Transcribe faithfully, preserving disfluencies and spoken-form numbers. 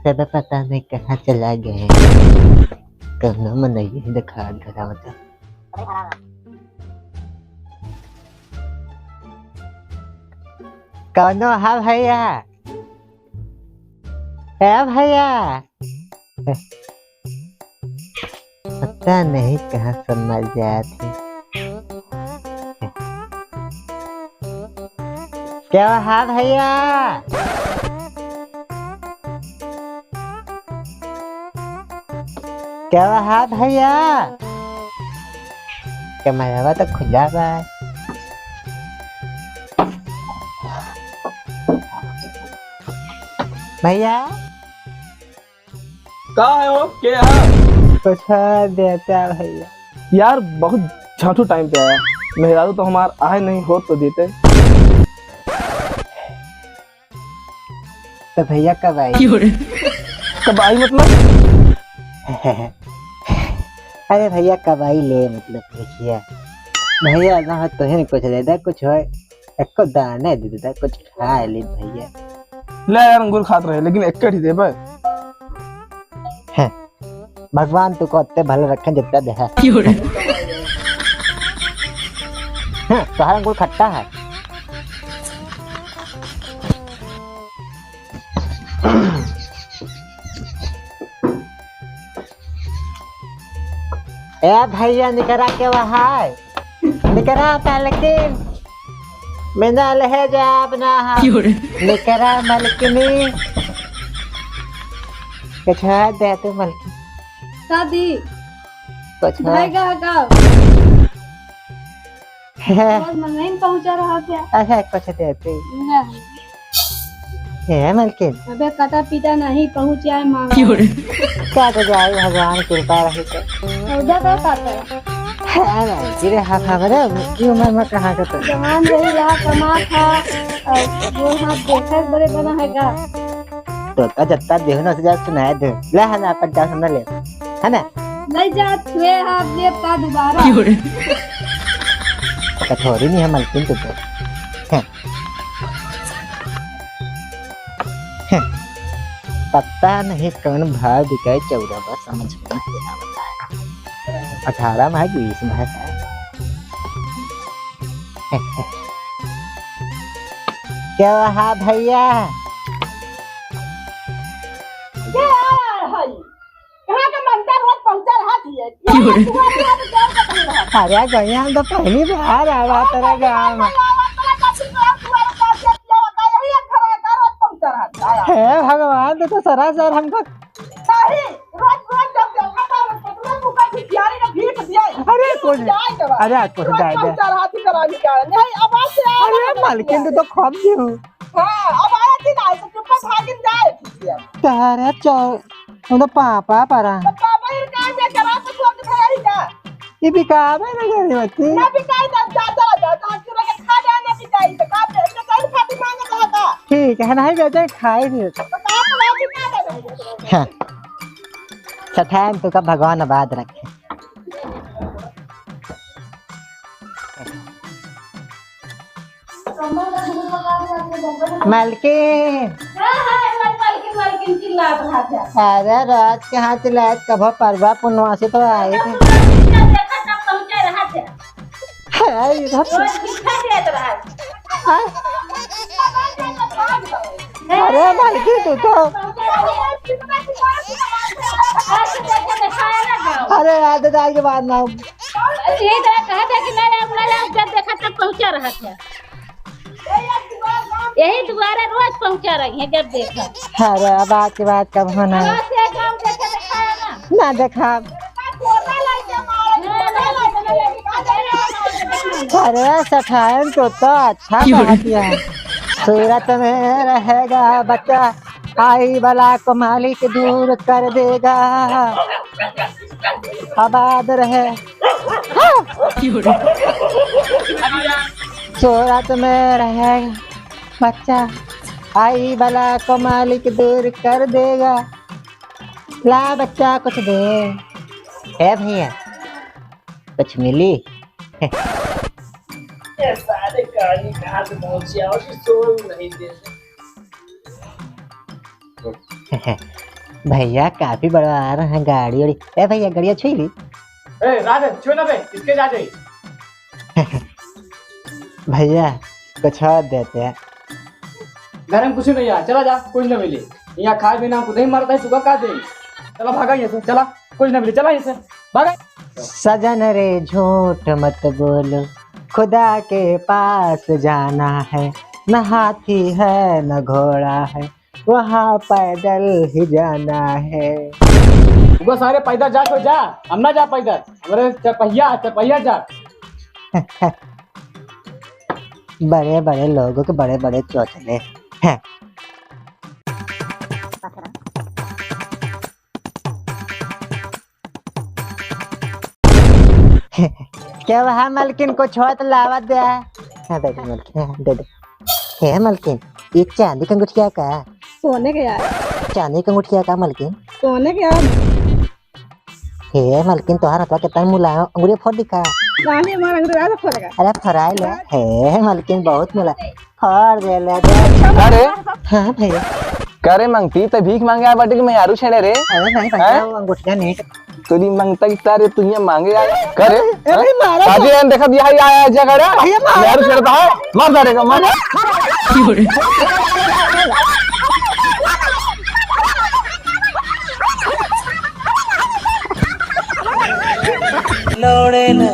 सब पता नहीं कहाँ चला गए। कौनो मनई ही देखा घर आवता। कौनो हा भैया? ए भैया, पता नहीं कहाँ सब मर जात है। क्या हा भैया? क्या हा भैया? कैमरावा तो खुला बा। भैया, का है वो? के है? कुछ देता भैया। यार, बहुत झांटू टाइम पे आया। मेहरारू तो हमार आए नहीं हो तो देते। तो भैया कब आई? कब आई मतलब? अरे भैया कब आई ले मतलब भैया। भैया ना हो तो है कुछ दे दे, कुछ हो एको दाने दे दे, कुछ खा ले भैया। ले यार, अंगूर खात रहे, लेकिन एक ही देबे। हैं, भगवान तू को अत्ते भले रखे जितना दे है। हैं, तोहार अंगूर खट्टा है। ए भैया, निकरा के वहाय। निकरा मलकिन। मेना लहे जाब ना हा। क्यों रे? निकरा मलकिनी। कछा दे तू मलकिन। का दी? कछा। भाई का, का? रोज मंगाइन पहुंचा रहा क्या? अच्छा, कुछ देते। नहीं। हे मलकिन। अबे कटा पीटा नहीं पहुंचा है मांगा। क्यों रे? का तो जाए, भगवान कृपा रही तो। उधर का खाता है? हाँ, मलकिन, हाँ, हमरे की उम्र में कहाँ का तो? जवान रही रहा, कमा खा, और वो हाथ देखे बड़े बना है गा। तो का जत्ता देहु ना से जा सुनाए दे। ले है ना, अपन जा सुना ले। है ना? ले जा, छुए हाथ ले का दोबारा। क्यों रे? कठोरी नहीं है मलकिन तू तो। हैं। हैं। पता नहीं कौन भाव बिकाए चौदह बा, समझ में नहीं आवता है। अठारह में है, बीस में है शायद। क्या हुआ भैया? क्या है? कहाँ के मंदिर रोज पहुँचा रहा थी? ये क्यों रे? दुआरे यहाँ पे क्या कर रहा था? अरे गैया, हम तो पहली बार आवा तेरे गाँव में। आवा तेरे का सिंगार दुआरे का क्या किया होता है? यही एक घर है, रोज पहुँचा रहा था। हे भगवान, तो, तो सरासर हमको नहीं, रोज, रोज जब देखा था, रोज पतला तू का भिखारी का भीख दिया है। अरे कुछ, जाए के बाद। अरे कुछ रोज जाए दे। पहुँचा रहा थी, करानी का। नहीं, अब आज से आ अरे रहा है। मलकिन, तू तो खप दियो। हाँ, अब आया कि नहीं, तो चुप्पा भागिन जाए। तारा चौ-, उन पापा परा। तो पापा ही काम में करा तो छोड़ के खड़ा ही का? ये बिकावे ना करे बच्चे। ना बिकाई ना, जा, जा, जा, जा, तू लोग खा जा, ना बिकाई, तो का, तो कौन खाती मांगत रहा था? ठीक है, नहीं बेचे, खाए भी। तो कहा तो बात ही ना बने। हाँ। सठाएम तो का भगवान आबाद रखे। मलकिन। का है, मल-, मलकिन, मलकिन चिल्लात रहा था। अरे, रात के हाथ चिल्लात, कभो परवा पुनवा से तो आए थे। देखा तब पहुंचे रहा था। है, इधर से। रोज भिक्षा देत रहा था। हाँ? अरे, मलकिन, तू तो। अरे, यार, दादा के बाद ना। यही तरह कहा था कि मैं अपना जब देखा तब पहुंचा रहा था। यही दुआरे रोज पहुंचा रही है जब देखा। अरे, अब आज के बाद कब होना है? अब आज से काम देखे दिखाया ना। ना देखा। अरे, सठाएन तो, तो अच्छा बात है। सूरत में रहेगा बच्चा, आई वाला को मालिक दूर कर देगा। आबाद रहे। सूरत में रहे बच्चा, आई बला को मालिक दूर कर देगा। ला बच्चा कुछ दे। ए भैया, कुछ मिली? ये सारे कहानी कहाँ से पहुँची और सोल नहीं दे। भैया काफी बड़ा आ रहा है गाड़ी उड़ी। ए भैया, गड़िया छुई ली। ए, राधे, छुए ना बे, इसके जा जाई। भैया, कुछ और देते हैं। घर में कुछ नहीं है, चला जा, कुछ ना मिली। यहाँ खाए बिना खुद ही मरता है, सुबह का दे। चला भागा यहाँ से, चला, कुछ ना मिली, चला यहाँ से, भागा। सजन रे झूठ मत बोलो, खुदा के पास जाना है, न हाथी है न घोड़ा है, वहाँ पैदल ही जाना है। वो सारे पैदल जा तो जा, हम ना जा पैदल, हमारे चरपहिया, चरपहिया जा। बड़े बड़े लोगों के बड़े बड़े चोचले हैं। क्या वहाँ मलकिन, कुछ होत लावा दे। हाँ, दे दे मलकिन, हाँ, दे दे। हे मलकिन, ये चांदी का अंगूठिया का? सोने के यार। चांदी का अंगूठिया का मलकिन? सोने के यार। हे मलकिन, तोहार हथवा कितना मुलायम, अंगूठिया फोड़ दिखा। नानी, हमारा अंगूठिया फोड़ेगा। अरे फोड़ाई ले। हे मलकिन, बहुत मुलायम। फोड़ दे ले दे। अरे। हाँ भैया। करे मंगती, ते भीख मांगे आया बाटे कि मेहरारू छेड़े रे? अरे नहीं भैया, हैं? वो अंगूठिया नहीं। तोरी मंगता की तारे तू ये मांगे आया। करे? अरे हैं? मारा। काजी एन देखा बिहाई आया है झगड़ा। भैया मारा। मेहरारू छेड़ता है। मार डालेगा, मार। लोड़े न